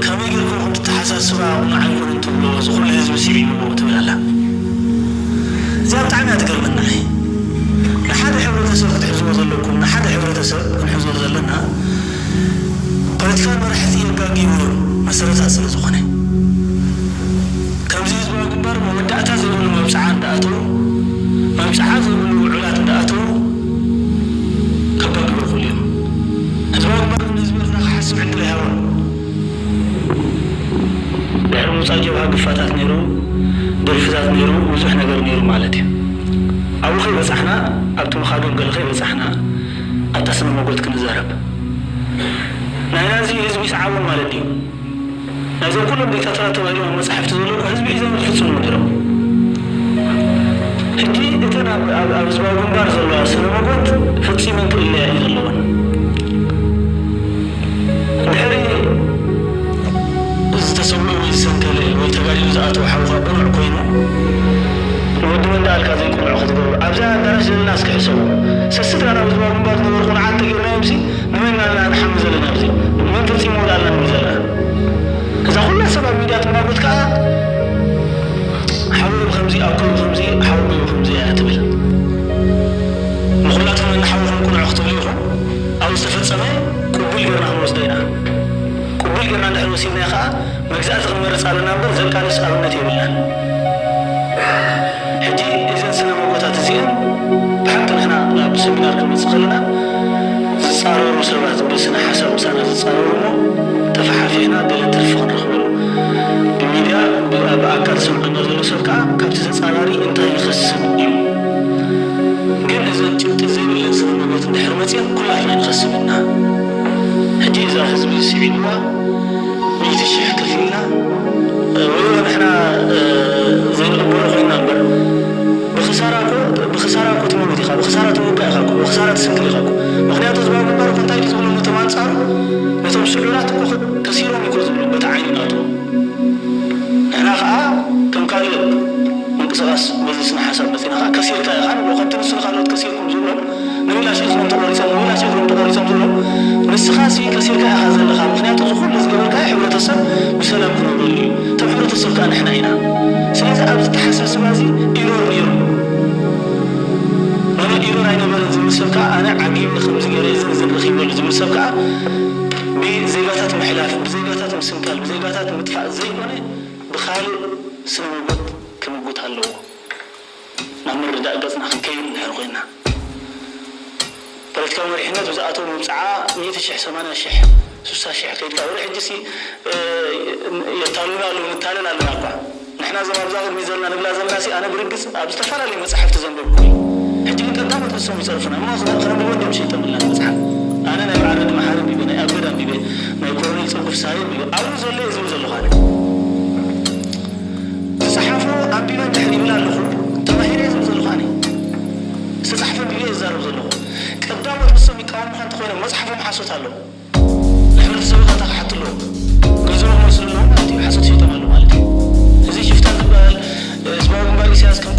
ከመይ ጌርኩም ከምቲ ተሓሳስባ ቁኑዕ ኣይኮነን ትብሎ፣ እዚ ኩሉ ህዝቢ ስዒብዎ ትብል ኣላ። እዚኣ ብጣዕሚ እያ ትገርመና። ንሓደ ሕብረተሰብ ክትሕዝዎ ዘለኩም፣ ንሓደ ሕብረተሰብ ክንሕዞ ዘለና ፖለቲካዊ መራሕቲ የጋግዩ እዮም፣ መሰረታት ስለ ዝኾነ። ከምዚ ህዝባዊ ግንባር መወዳእታ ዘይብሉ መብፅዓ እንዳኣተዉ፣ መብፅዓ ዘይብሉ ውዑላት እንዳኣተዉ ከጋግዩ ይኽእሉ እዮም። ህዝባዊ ግንባር ግን ህዝቢ ኤርትራ ክሓስብ ዕድል ኣይሃቦን። ድሕሪ ምውፃእ ጀብሃ ግፋታት ነይሩ፣ ደርፍታት ነይሩ፣ ብዙሕ ነገር ነይሩ ማለት እዩ። ኣብኡ ከይበፃሕና፣ ኣብቲ ምኻዶም ገለ ከይበፃሕና፣ ኣብታ ስነ መጎት ክንዛረብ። ናይና እዚ ህዝቢ ይስዓቦም ማለት ድዩ? ናይዞም ኩሎም ዲክታተራት ተባሂሎም ኣብ መጻሕፍቲ ዘለዉ ህዝቢ እዩ ዘመን ዝፍጽሙ ነይሮም። ሕጂ እተን ኣብ ኣብ ኣብ ህዝባዊ ግንባር ዘለዋ ስነ መጎት ፈጺመን ክእለያ እዩ ዘለወን። ድሕሪ ዝተሰውኡ ወይ ዝሰንከለ ወይ ተጋዲሉ ዝኣተወ ሓውኻ ቅኑዕ ኮይኑ ንወዲ መን ደኣልካ ዘይቅኑዕ ክትገብሮ ኣብዛ ኣዳራሽ ዘለና እስኪ ሕሰቡ። ሰስድራና ኣብ ህዝባዊ ግንባር ዝነበሩ ቅኑዓት ተጌርናዮምሲ ንመን ኢና ንሓሚ ዘለና ኣብዚ? ንመን ፈጺምዎ ደኣልና ንብል ዘለና? እዛ ኩላ ሰብ ኣብ ሚድያ ትማጎት ከኣ ሓወይ ብኸምዚ፣ ኣኮይ ብኸምዚ፣ ሓወቦይ ብኸምዚ እያ ትብል። ንኹላትኩም ነንሓውኹም ቅኑዕ ክትብሉ ኢኹም። ኣብኡ ዝተፈጸመ ቅቡል ጌርና ክንወስዶ ኢና። ቅቡል ጌርና እንድሕር ወሲድናዮ ከኣ መግዛእቲ ክንመርጽ ኣለና እምበር ዘቃልስ ኣብነት የብልናን። ሕጂ እዘን ስነ መጎታት እዚአን ብሓቂ ንሕና ናብ ሰሚናር ክንመጽእ ከለና ዝጻረሩ ሰባት ብስነ ሓሳብ ምሳና ዝጻረሩ እሞ ተፈሓፊሕና ገለ ትርፊ ክንረኽበሉ ብሚድያ ብ- ብኣካል ዝሰምዐና ዘሎ ሰብ ከዓ ካብቲ ተጻራሪ እንታይ ይኸስብ እዩ። ግን እዘን ጭብጢ ዘይብለን ስነ መጎት እንድሕር መፅየን ኩላትና ንኸስብ ኢና። ሕጂ እዛ ህዝቢ ስዒብዋ ሚእቲ ሽሕ ከፊልና ወይ ንሕና ዘይንቕበሎ ኮይንና እምበር ብኽሳራ እኮ ብኽሳራ እኮ ትመውት ኢኻ፣ ብኽሳራ ትውቃ ኢኻ እኮ፣ ብኽሳራ ትስንክል ኢኻ እኮ። ምኽንያቱ ህዝባዊ ግንባር እኮ እንታይ ድዩ ዝብሉ ነቶም ኣንጻሩ ነቶም ስዑራት እኮ ከሲሮም እኮ ዝብሉ በቲ ዓይኒ ናቱ። ንሕና ኸዓ ከም ካልእ ምንቅስቓስ በዚ ስነ ሓሳብ መፂና ኸዓ ከሲርካ ኢኻ ንብሎ። ከምቲ ንሱ ንኻልኦት ከሲርኩም ዝብሎም ንብላሽ እዝኖም ተቖሪፆም ንብላሽ እግሮም ተቖሪፆም ዝብሎም ንስኻ ሲ ከሲርካ ኢኻ ዘለኻ። ምኽንያቱ እዚ ኩሉ ዝገበርካዮ ሕብረተሰብ ብሰላም ክነብረሉ እዩ። እቶም ሕብረተሰብ ከዓ ንሕና ኢና። ስለዚ ኣብዚ ተሓሳስባ እዚ ኢሮር ነይሩ። ኣነ ኢሮር ኣይነበረን ዝብል ሰብ ከዓ ኣነ ዓጊበ ከምዚ ገይረ እዝን እዝን ረኺበሉ ዝብል ሰብ ከዓ ብዜጋታት ምሕላፍ፣ ብዜጋታት ምስንካል፣ ብዜጋታት ምጥፋእ ዘይኮነ ብኻልእ ስነ መጎት ክምጉት ኣለዎ። ናብ ምርዳእ ገጽና ክንከይድ እንድሕር ኮይና ፖለቲካዊ መሪሕነት ብዝኣተው መብፅዓ ሚእቲ ሽሕ፣ ሰማንያ ሽሕ፣ ስሳ ሽሕ ከይድካ ወደ ሕጂ ሲ የታሉና ኣለዉ ንታለል ኣለና እኳ ንሕና እዞም ኣብዛ ቅድሚ ዘለና ንብላ ዘለና ሲ ኣነ ብርግፅ ኣብ ዝተፈላለዩ መፅሓፍቲ ዘንበብኩ እዩ። ሕጂ ግን ቀዳሞት ንሶም ይፀርፉና እሞ ክነንብቦ እንዲም ሸይጠምልና መፅሓፍ ኣነ ናይ በዓል ረዲ መሓሪ ቢበ ናይ ኣበዳ ቢበ ናይ ኮሎኔል ፀጉ ፍሳሃየ ቢበ ኣብኡ ዘሎ እየ ዝብል ዘለኹ ኣነ ዝፀሓፎ ኣንቢበ እንድሕር ይብል ኣለኹ ተማሂረ ዝብል ዘለኹ ኣነ ዝተፃሕፈ ኣንቢበ ዝዛረብ ዘለኹ ቀዳሞት ንሶም ይቃወሙኻ እንተኮይኖም መፅሓፎም ሓሶት ኣለዉ ንሕብረተሰቡ ካታ ክሓቱ ኣለዎ ገንዘቦም ወስዱ ኣለዉ ማለት እዩ ሓሶት ሸይጦም ኣለዉ ማለት እዩ እዚ ሽፍታ ዝበሃል ህዝባዊ ግንባር ኢሳያስ ከም